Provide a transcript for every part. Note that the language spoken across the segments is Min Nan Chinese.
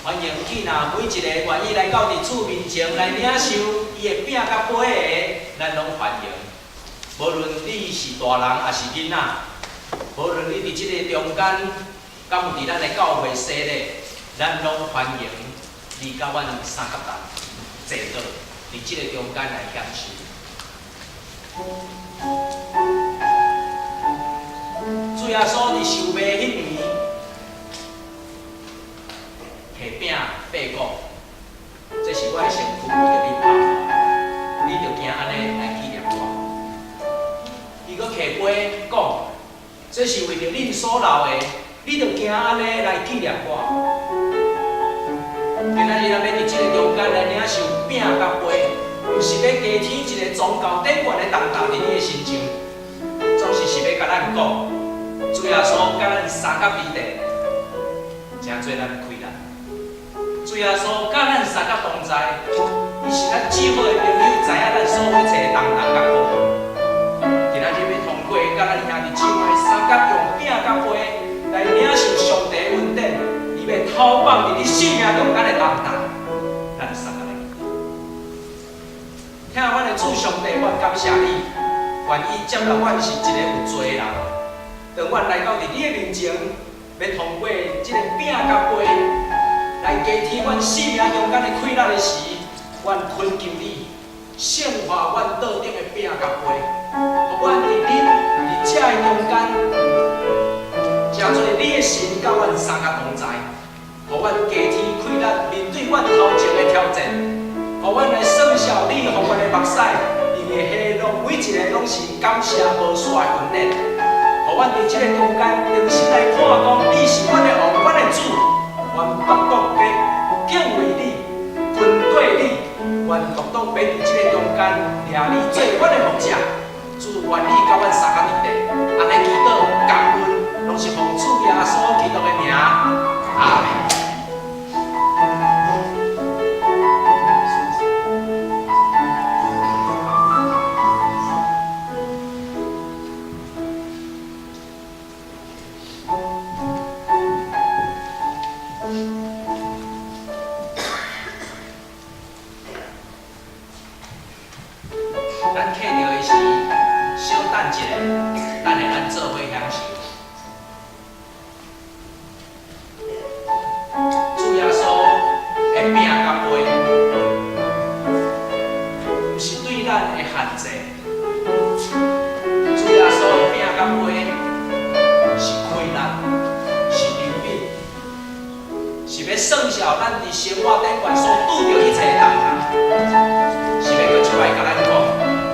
歡迎去若每一个願意來到佇主面前來領受伊的餅佮杯的，咱攏歡迎。無論你是大人抑是囡仔，無論你佇這个中間，敢有佇咱的教會洗禮，咱攏歡迎你佮阮相佮同坐倒佇這个中間來享受。主耶穌佇受賣彼暝，提餅擘講，這是我的身軀，為著恁拍破，你著行按呢來紀念我。伊閣提杯講，這是為著恁所流的，你著行按呢來紀念我。今仔日咱欲佇這個中間來領受餅佮杯，毋是欲加添一个宗教典範的重擔佇你的身上，總是是欲共咱講，主耶穌佮咱相佮彼得，成做咱的氣力。主耶穌佮咱相佮同在，伊是咱至好的朋友，知影咱所有一切的重擔佮苦。今仔日欲通過佮咱兄弟姊妹相佮用餅佮杯來領受上帝的恩典，伊欲投放佇你生命中間的重擔，咱相佮來祈禱。疼阮的主上帝，阮感謝你，願意接納阮是一个有罪的人。當阮來到佇你的面前，欲通過這个餅佮杯來加添阮生命中間的氣力的時，阮懇求你聖化阮桌頂的餅佮杯，予阮佇恁佇這的中間，成做你的神佮阮相佮同在，予阮加添氣力面對阮頭前的挑戰，予阮來算數你予阮的目屎，因為彼攏每一个攏是感謝無煞的恩典。予阮佇這个中間重新來看講，你是阮的王，阮的主，阮獨獨欲敬畏你，跟綴你，阮獨獨欲佇這個中間領你做阮的牧者。主願你佮阮相佮佇咧，按呢祈禱感恩，攏是奉主耶穌基督的名，阿們。咱客著的是，小等一下，等下咱做伙享受。主耶穌的餅佮杯，毋是對咱的限制。主耶穌的餅佮杯是氣力，是憐憫，是欲算數咱佇生活頂懸所拄著一切的重擔，是欲閣一擺共咱講，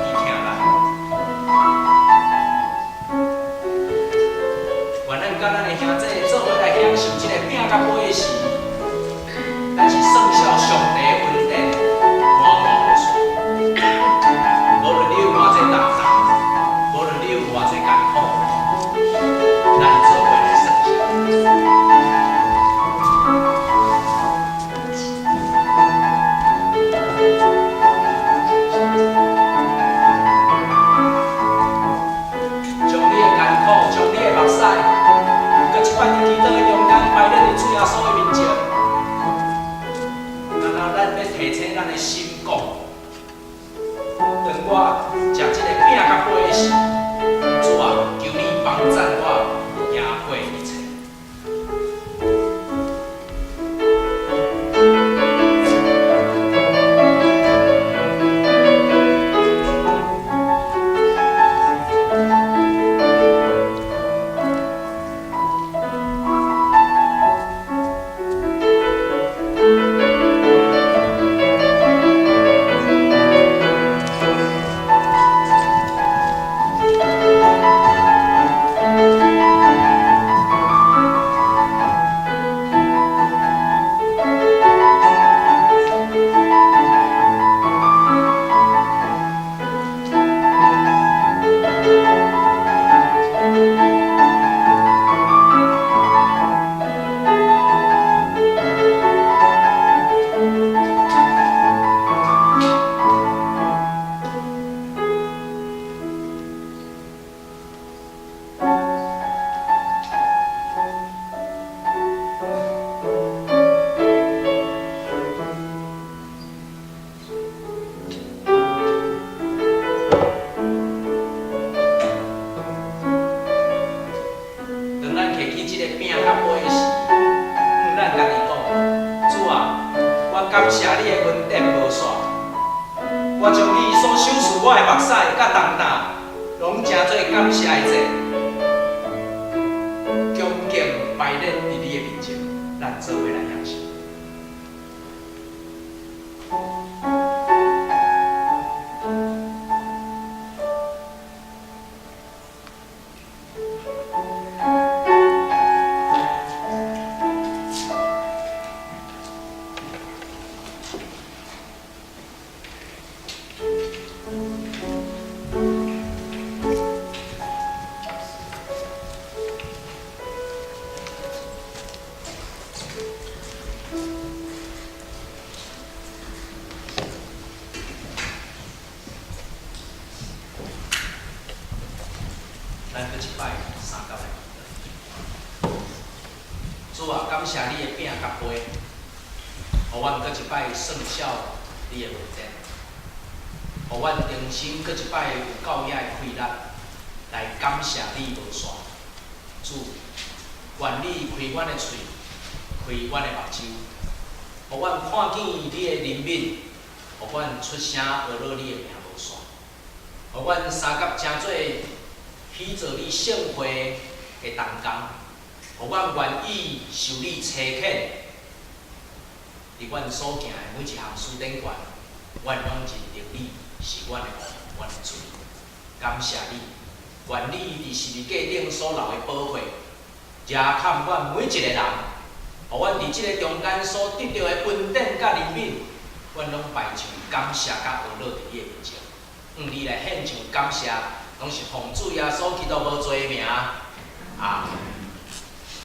伊疼咱。願咱佮咱的兄弟做伙來享受這个餅佮杯的時，咱是算數上帝的恩典，滿滿無數。無論你有偌濟重擔，無論你有偌濟艱苦，咱做伙來算數。將你的艱苦，將你的目屎，閣這擺佇祈禱的中間，擺佇主耶穌的面前。感謝你的恩典無煞。我將你所賞賜我的目屎佮重擔，攏成做感謝的祭，恭敬擺列佇你的面前，咱做伙來享受。咱閣一擺相佮來祈禱。主啊，感謝你的餅佮杯，予阮閣一擺算數你的恩典，予阮重新閣一擺有夠額的氣力來感謝你無煞。主，願你開阮的喙，開阮的目睭，予阮看見你的憐憫，予阮出聲呵咾你的名無煞，予阮相佮成做喜做你聖會的同工，予阮願意受你差遣，佇阮所行的每一項事頂懸，阮攏認定你是阮的王，阮的主。感謝你，願你佇十字架頂所流的寶血，遮冚阮每一個人，予阮佇這个中間所得著的恩典佮憐憫，阮攏擺上感謝佮呵咾佇你的面前，向你來獻上感謝，攏是奉主耶穌基督無罪的名，阿門。